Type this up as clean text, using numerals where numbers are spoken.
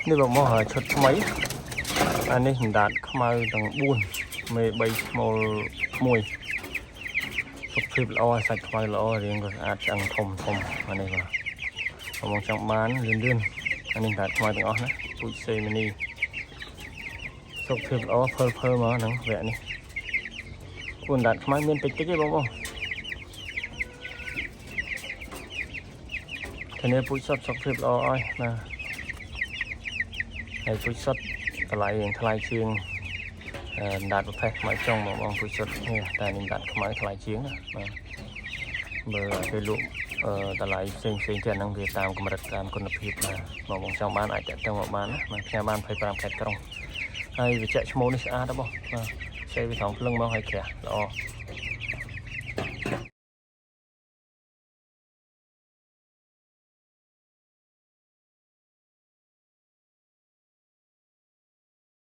នេះបងមកឈុតថ្មីអានេះអណ្ដាតខ្មៅទាំង4មេ3ឈ្មោល1សុខភាពល្អសាច់ខ្មៅល្អរាងក៏ស្អាតឆ្អឹងធំធំអានេះបាទបងមកចង់បានលឿនលឿនអានេះអណ្ដាតខ្មៅទាំងអស់ណាពូជសេមីនីសុខភាពល្អភើភើមកហ្នឹងវគ្គនេះគួរអណ្ដាតខ្មៅមានតិចតិចទេបងបងធានាពូជសុទ្ធសុខភាពល្អអើយបាទហើយពូជសុទ្ធតម្លៃរៀងថ្លៃជាងអណ្ដាតប្រភេទខ្មៅចុងបងបងពូជសុទ្ធនេះតែនេះអណ្ដាតខ្មៅថ្លៃជាងណាបាទបើគេលក់អឺតម្លៃផ្សេងផ្សេងទៀតហ្នឹងវាតាមកម្រិតតាមគុណភាពបាទបងបងចង់បានអាចតាក់ទងមកបានណាបាទផ្ញើបាន25ខេត្តក្រុងហើយវិជ្ជឈ្មោះនេះស្អាតណាស់បងបាទសេវាត្រង់ភ្លឹងមកឲ្យក្រាស់ល្អ